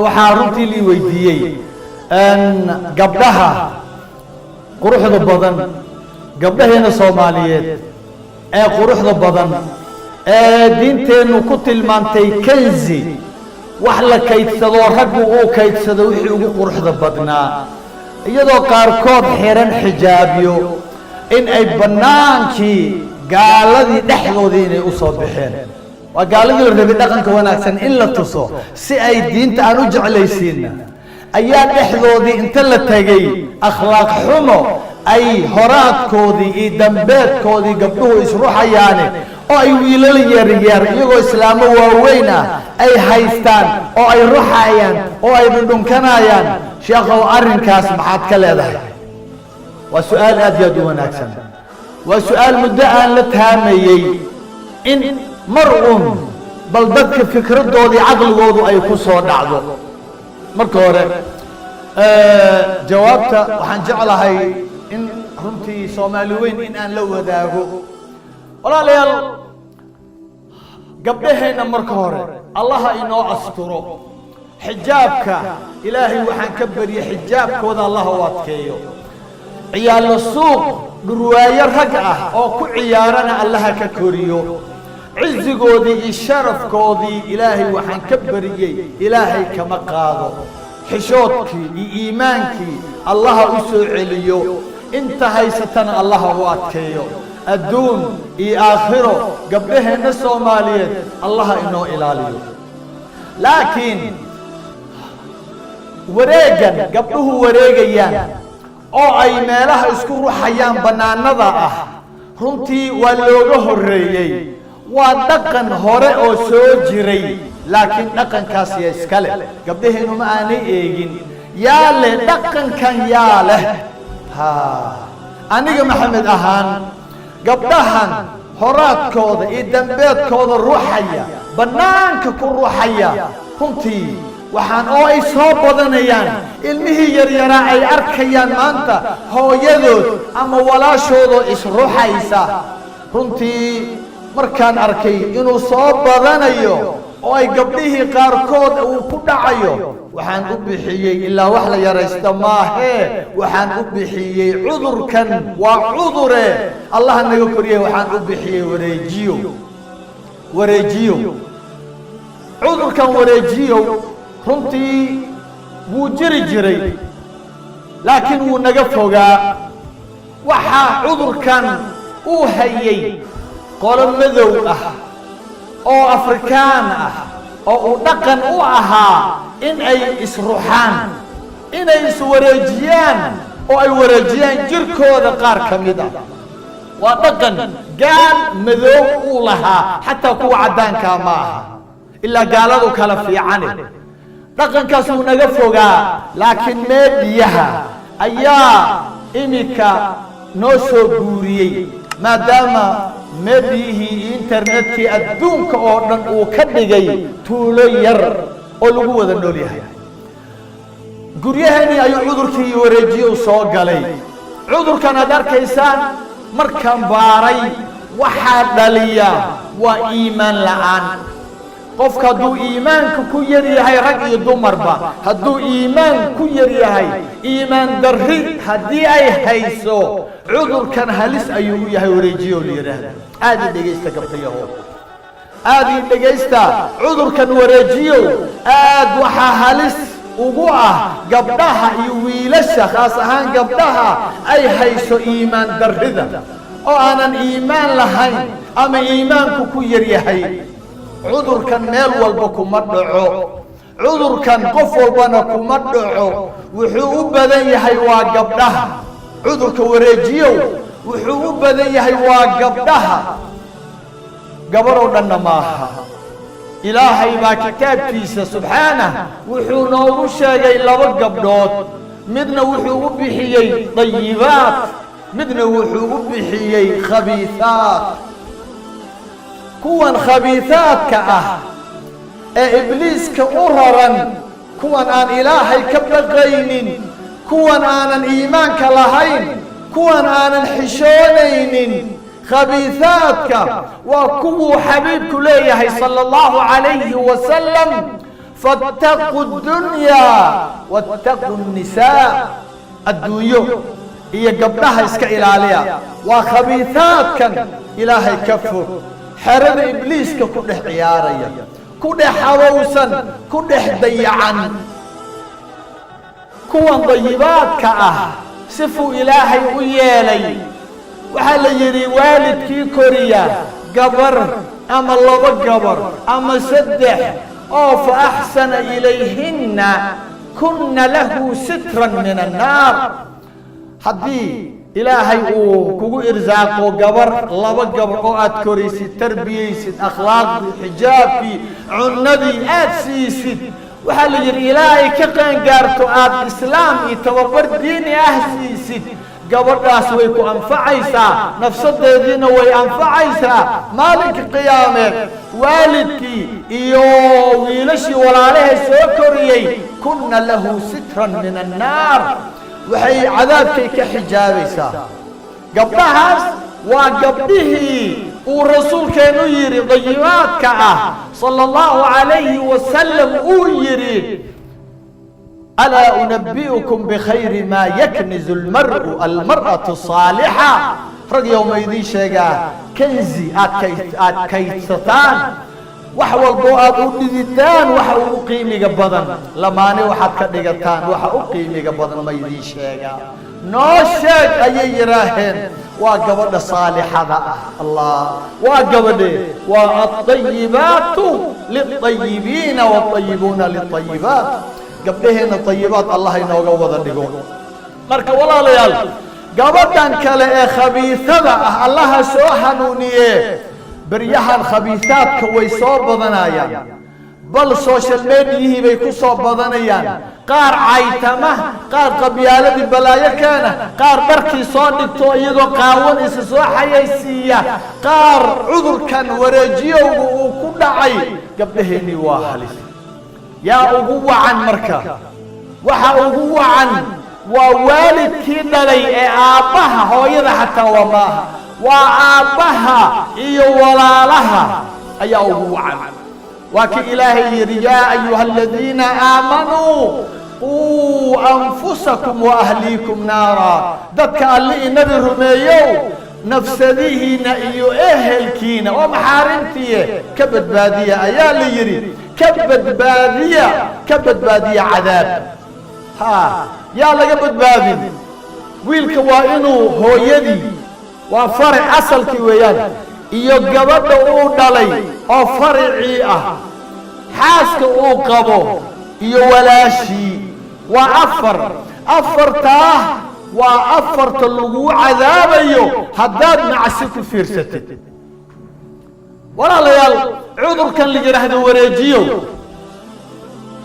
Waxaa runtii lii weydiiyey gabdhaha quruxda badan, gabdhaheena Soomaaliyeed ee quruxda badan ee diinteennu ku tilmaantay kanzi, wax la kaydsado, raggu uu kaydsado wixii ugu quruxda badnaa, iyadoo qaarkood xiran xijaabyo, in ay bannaankii gaaladii dhexdoodii inay u soo baxeen. Waa gaaladii la rabay dhaqanka wanaagsan in la tuso si ay diinta aan u jeclaysiinna, ayaa dhexdoodii inta la tegey akhlaaq xumo ay horaadkoodii iyo dambeedkoodii gabdhuhu isruxayaane, oo ay wiilal yaryar iyagoo islaamo waaweyn ah ay haystaan oo ay ruxayaan oo ay dhundhunkanayaan. Sheekhow, arrinkaas maxaad ka leedahay? Waa su-aal aad iyo aad u wanaagsan. Waa su-aal muddo aan la taamayey in mar un bal dadka fikradoodii caqligoodu ay ku soo dhacdo. Marka hore jawaabta waxaan jeclahay in runtii Soomaali weyn in aan la wadaago. Walaalayaal, gabdhaheenna marka hore Allaha inoo asturo. Xijaabka Ilaahay waxaan ka baryey xijaabkooda Allaha u adkeeyo. Ciyaallo suuq dhurwaayo rag ah oo ku ciyaarana Allaha ka koriyo. Cizigoodii iyo sharafkoodii Ilaahay waxaan ka bariyey Ilaahay kama qaado. Xishoodkii iyo iimaankii Allaha u soo celiyo. Inta haysatana Allaha u adkeeyo. Adduun iyo aakhiro gabdhaheenna Soomaaliyeed Allaha inoo ilaaliyo. Laakiin wareegan gabdhuhu wareegayaan oo ay meelaha isku ruxayaan bannaanada ah, runtii waa looga horreeyey. Waa dhaqan hore oo soo jiray, laakiin dhaqankaas yaa iska leh? Gabdhaheennu ma aanay eegin yaa leh dhaqankan, yaa leh. Ha, aniga Maxamed ahaan, gabdhahan horaadkooda iyo dambeedkooda ruuxaya, bannaanka ku ruuxaya, runtii waxaan oo ay soo badanayaan, ilmihii yaryaraa ay arkayaan maanta hooyadood ama walaashoodoo isruxaysa, runtii markaan arkay inuu soo badanayo oo ay gabdhihii qaarkood uu ku dhacayo, waxaan u bixiyey, ilaa wax la yaraysta maahee, waxaan u bixiyey cudurkan waa cudure Allaha naga koriyey. Waxaan u bixiyey wareejiyo. Wareejiyo, cudurkan wareejiyo runtii wuu jiri jiray, laakiin wuu naga fogaa. Waxaa cudurkan uu hayay qolo madow ah oo Afrikaan ah oo uu dhaqan u ahaa in ay isruxaan, inay iswareejiyaan oo ay wareejiyaan jirkooda qaar ka mid ah. Waa dhaqan gaal madow uu lahaa, xataa kuwa caddaankaa ma aha, ilaa gaaladu kala fiicane. Dhaqankaas wuu naga fogaa, laakiin meediyaha ayaa iminka noo soo guuriyey, maadaama meediyihii iyo internetkii adduunka oo dhan uu ka dhigay tuulo yar oo lagu wada nool yahay. Guryahani ayuu cudurkii wareejiye u soo galay. Cudurkan aad arkaysaan, markaan baaray, waxaa dhaliya waa iimaan la'aan. Qofka hadduu iimaanka ku yar yahay, rag iyo dumarba, hadduu iimaan ku yar yahay, iimaan darri haddii ay hayso, cudurkan halis ayuu u yahay wareejiyo la yidhaahdo. Aad ii dhegaysta, gabdhayaho, aad ii dhegaysta. Cudurkan wareejiyow aad waxaa halis ugu ah gabdhaha iyo wiilasha, khaas ahaan gabdhaha ay hayso iimaan darrida oo aanan iimaan lahayn ama iimaanku ku yar yahay. Cudurkan meel walba kuma dhaco, cudurkan qof walbana kuma dhaco. Wuxuu u badan yahay waa gabdhaha. Cudurka wareejiyow wuxuu u badan yahay waa gabdhaha, gabaroo dhanna maaha. Ilaahay baa kitaabkiisa subxaanah wuxuu noogu sheegay laba gabdhood. Midna wuxuu u bixiyey dayibaat, midna wuxuu u bixiyey khabiihaat. Kuwan khabiihaadka ah ee Ibliiska u raran, kuwan aan Ilaahay ka baqaynin, kuwan aanan iimaanka lahayn, kuwan aanan xishoonaynin, khabiihaadka waa kuwuu xabiibku leeyahay sala Allahu calayhi wasalam. Fattaquu dunyaa wattaquu nisaa. Adduunyo iyo gabdhaha iska ilaaliya. Waa khabiisaadkan Ilaahay ka fog, xerada Ibliiska ku dhex ciyaaraya, ku dhex habowsan, ku dhex dayacan. Kuwan dayibaadka ah sifuu Ilaahay u yeelay. Waxaa la yidhi, waalidkii koriya gabar ama laba gabar ama saddex oo fa axsana ilayhinna kunna lahu sitran min annaar. Haddii Ilaahay uu kugu irsaaqo gabar, laba gabar oo aad koraysid, tarbiyaysid, akhlaaqdii, xijaabkii, cunnadii aad siisid, waxaa la yidhi ilaa ay ka qaangaarto aad islaam iyo tababar diini ah siisid, gabadhaas way ku anfacaysaa, nafsadeediina way anfacaysaa. Maalinka qiyaameed waalidkii iyo wiilashii walaalahay soo koriyey, kunna lahu sitran min annaar, waxay cadaabkay ka xijaabaysaa. Gabdhahaas waa gabdhihii uu rasuulkeenu yidhi dayibaadka ah, sala allahu calayhi wasalam, uu yidhi: "Alaa unabi'ukum bikhayri maa yaknizu lmar'u? Almar'atu saalixa." Rag yow, ma idiin sheegaa kanzi aad kay aad kaydsataan, wax walboo aad u dhiditaan waxa ugu qiimiga badan, lamaane waxaad ka dhigataan waxa u qiimiga badan, ma idiin sheegaa? Noo sheeg, ayay yidhaaheen. Waa gabadha saalixada ah. Allah, waa gabadhe? Waa alطayibaatu liلطayibiina wاطayibuuna liلطayibaat. Gabdhaheenna tayibaat Allah inooga wada dhigo. Marka walaalayaal, gabadhan kale ee khabiisada ah, Allaha soo hanuuniye, beryahan khabiisaadka way soo badanayaan, bal social mediahii bay ku soo badanayaan. Qaar caytama, qaar qabyaaladii balaayo keena, qaar dharkii soo dhigto iyagoo qaawan isa soo xayaysiiya, qaar cudurkan wareejiyowga uu ku dhacay. Gabdhaheennii waa halis. Yaa ugu wacan? Marka waxa ugu wacan waa waalidkii dhalay ee aabbaha. Hooyada xataa waa maaha, waa aabbaha iyo walaalaha ayaa ugu wacan. Waa kii Ilaahay yidhi: "Yaa ayuha aladiina aamanuu quu anfusakum wa ahliikum naara." Dadka Alli i Nabi rumeeyow, nafsadihiina iyo ehelkiina oo maxaarimtiye ka badbaadiya, ayaa la yidhi. Ka badbaadiya, ka badbaadiya cadaab. Ha, yaa laga badbaadin? Wiilka waa inuu hooyadii, waa faric asalkii weeyaan, iyo gabadha uu dhalay oo faricii ah, xaaska uu qabo iyo walaashii, waa afar. Afartaa waa afarta laguu cadaabayo haddaad macsi ku fiirsatid. Walaalayaal, cudurkan la yidhaahdo wareejiyo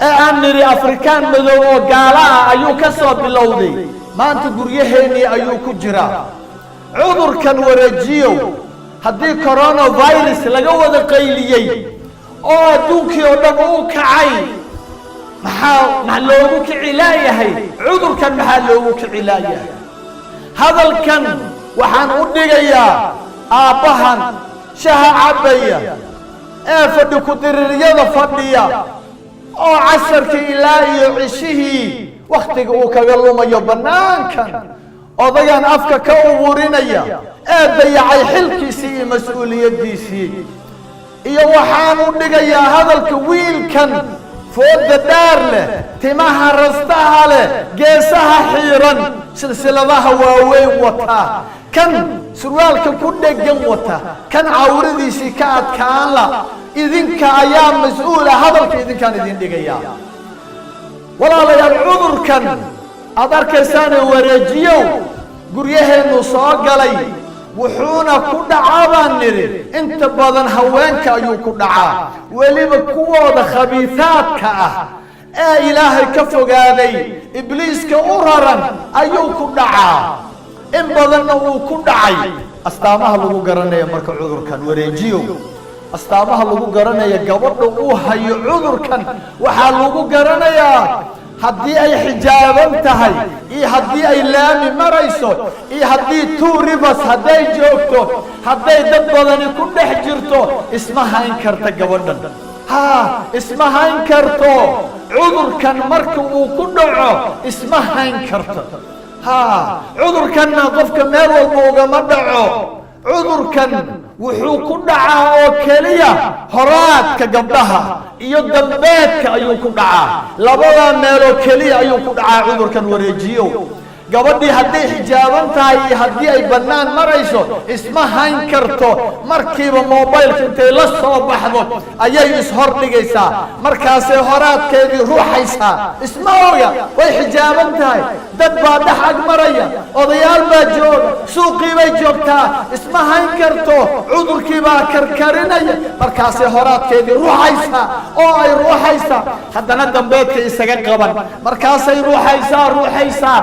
ee aan nidhi Afrikaan madow oo gaala ah ayuu ka soo bilowday, maanta guryaheennii ayuu ku jiraa. Cudurkan wareejiyow, haddii coronavirus laga wada qayliyey oo adduunkii oo dhan uu kacay, maxaa ma loogu kici laayahay cudurkan? Maxaa loogu kici laayahay? Hadalkan waxaan u dhigayaa aabbahan shaha cabbaya ee fadhi ku-diriiryada fadhiya oo casarkii ilaa iyo cishihii wakhtiga uu kaga lumayo bannaankan, odagan afka ka uburinaya ee dayacay xilkiisii iyo mas-uuliyaddiisii. Iyo waxaan u dhigayaa hadalka wiilkan fooda dhaar leh, timaha rastaha leh, geesaha xiiran, silsiladaha waaweyn wata, kan surwaalka ku dheggan wata, kan cawradiisii ka adkaan la. Idinka ayaa mas-uula, hadalka idinkaan idin dhigayaa. Walaalayaal, cudurkan aad arkaysaane wareejiyow guryaheennu soo galay, wuxuuna ku dhacaa, baan nidhi, inta badan haweenka ayuu ku dhacaa, weliba kuwooda khabiisaadka ah ee Ilaahay ka fogaaday, Ibliiska u raran ayuu ku dhacaa, in badanna uu ku dhacay. Astaamaha lagu garanaya marka cudurkan wareejiyow, astaamaha lagu garanaya gabadha uu hayo cudurkan, waxaa lagu garanayaa haddii ay xijaaban tahay iyo haddii ay laami marayso iyo haddii Two Rivers hadday joogto, hadday dad badani ku dhex jirto, isma hayn karta gabadhan. Ha isma hayn karto. Cudurkan marka uu ku dhaco isma hayn karto. Ha, cudurkanna qofka meel walba ugama dhaco. Cudurkan wuxuu ku dhacaa oo keliya horaadka gabdhaha iyo dambeedka ayuu ku dhacaa. Labadaa meeloo keliya ayuu ku dhacaa cudurkan wareejiyo. Gabadhii hadday xijaaban tahay iyo haddii ay bannaan marayso, isma hayn karto. Markiiba mobilka intay la soo baxdo ayay ishordhigaysaa, markaasay horaadkeedii ruuxaysaa. Isma oga, way xijaaban tahay. Dad baa dhex ag maraya, odayaal baa jooga, suuqii bay joogtaa. Isma hayn karto, cudurkii baa karkarinaya. Markaasay horaadkeedii ruuxaysaa oo ay ruuxaysaa, haddana dambeedka isaga qaban. Markaasay ruuxaysaa, ruuxaysaa,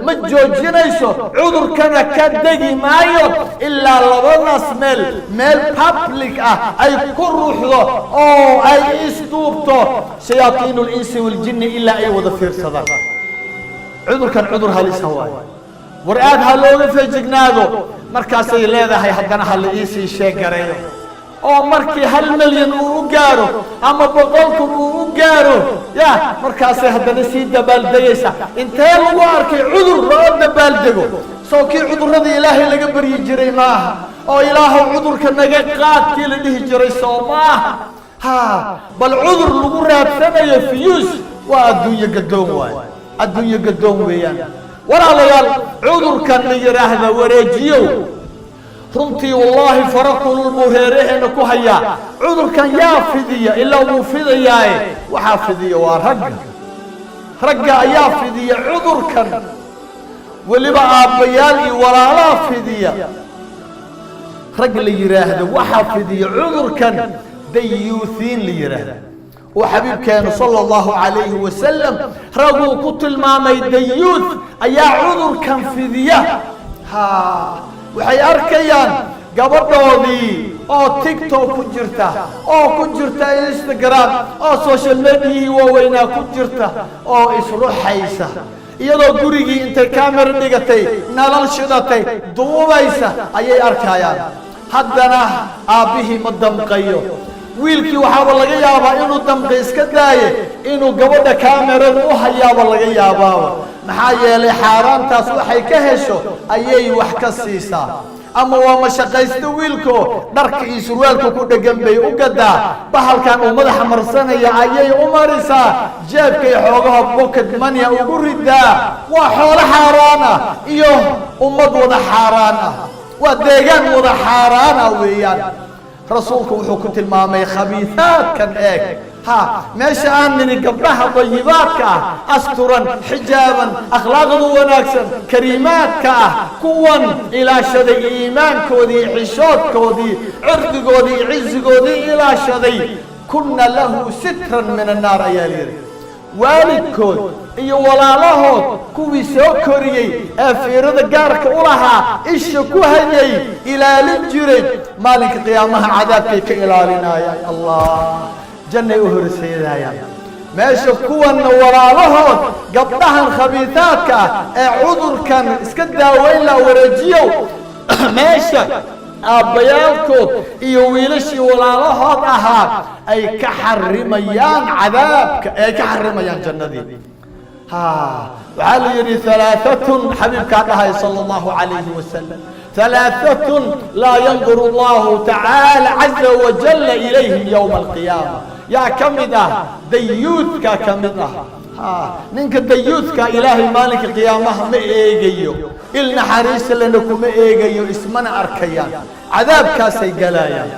ma joojinayso. Cudurkana ka degi maayo ilaa labadaas meel, meel public ah, ay ku ruuxdo oo ay isduubto. Shayaaiin linsi waljinni ilaa ay wada fiirsadaan. Cudurkan cudur halisa waayo, war aad ha looga feejignaado. Markaasay leedahay, haddana ha la iisii sheegareeyo. Oo markii 1 milyan uu u gaaro ama 100,000 uu u gaaro, ya markaasay haddana sii dabaaldegaysa. Intee lagu arkay cudur loo dabaaldego? Soo kii cudurradii Ilaahay laga baryi jiray maaha? Oo "Ilaahow, cudurka naga qaadkii la dhihi jiray soo maaha? Ha, bal cudur lagu raadsanayo views, waa adduunyo gadoon waay, adduunyo gadoon weeyaan. Walaalayaal, cudurkan la yidhaahda wareejiyow, runtii wallaahi fara kulul buu reeraheena ku hayaa. Cudurkan yaa fidiya? Ilaa wuu fidayaaye, waxaa fidiya waa ragga. Ragga ayaa fidiya cudurkan, weliba aabbayaal iyo walaalaa fidiya. Rag la yidhaahdo waxaa fidiya cudurkan dayuuthiin la yidhaahdo, oo xabiibkeenu sala allahu calayhi wasalam raguu ku tilmaamay dayuuth ayaa cudurkan fidiya. Ha, waxay arkayaan gabadhoodii oo TikTok ku jirta, oo ku jirta Instagram, oo social mediahii waaweynaa ku jirta, oo isruxaysa, iyadoo gurigii intay camera dhigatay, nalal shidatay, duubaysa ayay arkayaan. Haddana aabbihii ma damqayo. Wiilkii waxaaba laga yaabaa inuu damqi iska daaye, inuu gabadha kamerada u hayaaba laga yaabaaba. Maxaa yeelay, xaaraantaas waxay ka hesho ayay wax ka siisaa. Ama waa mashaqaysto wiilko, dharka iyo surwaalka ku dhegan bay u gadaa, bahalkan uu madaxa marsanaya ayay u marisaa, jeebkay xoogaha pocket money ugu ridaa. Waa xoolo xaaraan ah iyo ummad wada xaaraan ah, waa deegaan wada xaaraan ah weeyaan. Rasuulku wuxuu ku tilmaamay khabiisaadkan. Eeg, ha, meesha aan nidhi gabdhaha dayibaadka ah, asturan, xijaaban, akhlaaqdu wanaagsan, kariimaadka ah, kuwan ilaashaday iimaankoodii, xishoodkoodii, cirdigoodii, cizigoodii ilaashaday, kunna lahu sitran min annaar ayaa layidhi. Waalidkood iyo walaalahood kuwii soo koriyey ee fiirada gaarka u lahaa, isha ku hayay, ilaalin jiray, maalinka qiyaamaha cadaabkay ka ilaalinayaan, Allah jannay u horseedayaan. Meesha kuwanna walaalahood gabdhahan khabiisaadka ah ee cudurkan iska daaweyn la wareejiyow, meesha aabbayaalkood iyo wiilashii walaalahood ahaa ay ka xarimayaan cadaabka, ay ka xarimayaan jannadii. Ha, waxaa la yidhi halaaatun, xabiibkaa dhahay sala allahu calayhi wasalam, halaaatun laa yanduru allahu tacaala caza wajalla ilayhim yowma alqiyaama. Yaa ka mid ah? Dayuudka ka mid ah. Ha, ninka dayuudka Ilaahay maalinka qiyaamaha ma eegayo, il naxariista lena kuma eegayo, ismana arkayaan, cadaabkaasay galayaan.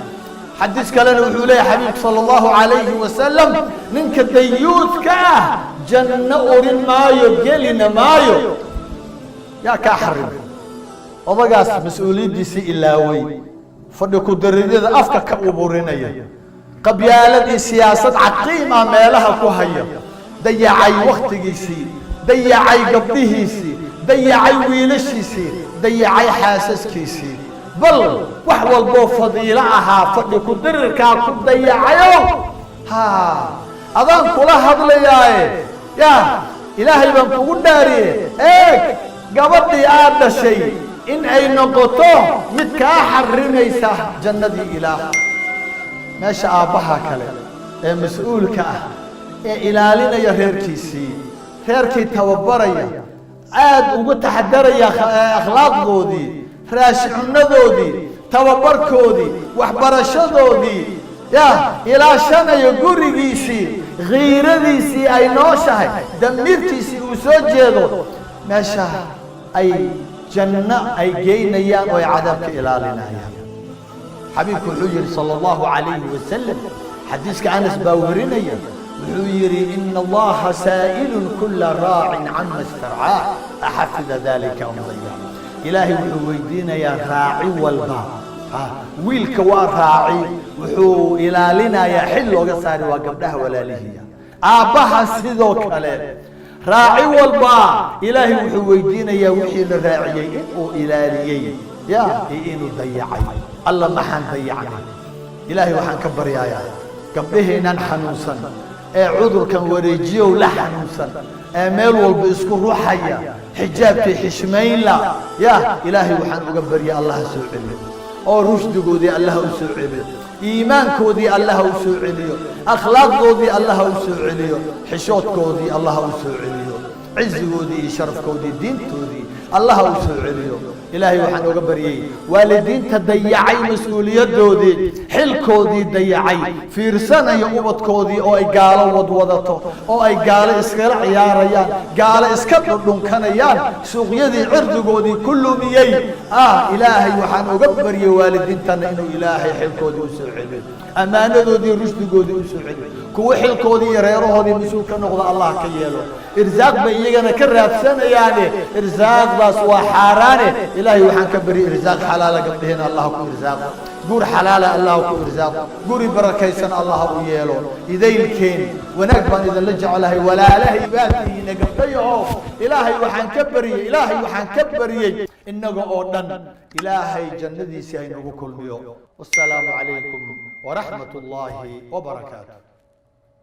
Xadiis kalena wuxuu leeyahy xabiibku sala allahu calayhi wasalam, ninka dayuudka ah janno urin maayo, gelina maayo. Yaa kaa xarimay? Odagaas mas-uuliyaddiisii ilaaway, fadhi ku-daridyada afka ka uburinaya, qabyaalad iyo siyaasad caqiim ah meelaha ku haya, dayacay wakhtigiisii, dayacay gabdhihiisii, dayacay wiilashiisii, dayacay xaasaskiisii, bal wax walboo fadiilo ahaa fadhi ku dirirkaa ku dayacayo. Ha, adaan kula hadlayaaye, ya Ilaahay baan kugu dhaariye, eeg gabadhii aad dhashay in ay noqoto mid kaa xarimaysa jannadii Ilaah. Meesha aabbaha kale. Ee mas-uulka ah ee ilaalinaya reerkiisii, reerkii tababaraya, aad ugu taxadaraya akhlaaqdoodii, raashin cunadoodii, tababarkoodii, waxbarashadoodii, ya ilaashanaya gurigiisii, khiiradiisii ay nooshahay, damiirkiisii uu soo jeedo, meesha ay janno ay geynayaan oo ay cadaab ka ilaalinayaan. Xabiibku wuxuu yihi sala allahu calayhi wasalam, xadiiska Anas baa warinaya, wuxuu yidhi: "Ina Allaha saa'ilun kula raacin cama istarcaa, axafida dalika am dayac." Ilaahay wuxuu weydiinayaa raaci walba. Wiilka waa raaci, wuxuu ilaalinayaa, xil looga saari waa gabdhaha walaalihiya. Aabbaha sidoo kale, raaci walba Ilaahay wuxuu weydiinayaa wixii la raaciyey inuu ilaaliyey ya iyo inuu dayacay. Alla, maxaan dayacnay? Ilaahay waxaan ka baryayaa gabdhaheennan xanuunsan ee cudurkan wareejiyow la xanuunsan, ee meel walba isku ruxaya, xijaabkii xishmaynla ya, Ilaahay waxaan uga barya Allaha soo celiyo oo rushdigoodii Allaha u soo celiyo, iimaankoodii Allaha u soo celiyo, akhlaaqdoodii Allaha u soo celiyo, xishoodkoodii Allaha u soo celiyo, cizigoodii iyo sharafkoodii, diintoodii Allaha u soo celiyo. Ilaahay waxaan uga baryey waalidiinta dayacay mas-uuliyaddoodii, xilkoodii dayacay, fiirsanaya ubadkoodii oo ay gaalo wadwadato, oo ay gaalo iskala ciyaarayaan, gaalo iska dhudhunkanayaan, suuqyadii cirdigoodii ku lumiyey. Ilaahay waxaan uga baryey waalidiintana inuu Ilaahay xilkoodii u soo celiyo, ammaanadoodii, rushdigoodii u soo celiyo, kuwo xilkoodii iyo reerahoodii mas-uul ka noqda Allah ka yeelo. Irsaaq bay iyagana ka raadsanayaane, irsaaqdaas waa xaaraane. Ilaahay waxaan ka baryay irsaaq xalaala gabdhaheena Allah ku irsaaqo, guur xalaala Allah ku irsaaqo, guri barakaysan Allah u yeelo. Idaylkeen wanaag baan idinla jeclahay, walaalahay baa tihiina gabdhayahow. Ilaahay waxaan ka baryey, Ilaahay waxaan ka baryey innaga oo dhan Ilaahay jannadiisii haynagu kulmiyo. Wasalaamu calaykum waraxmat ullaahi wabarakaatu.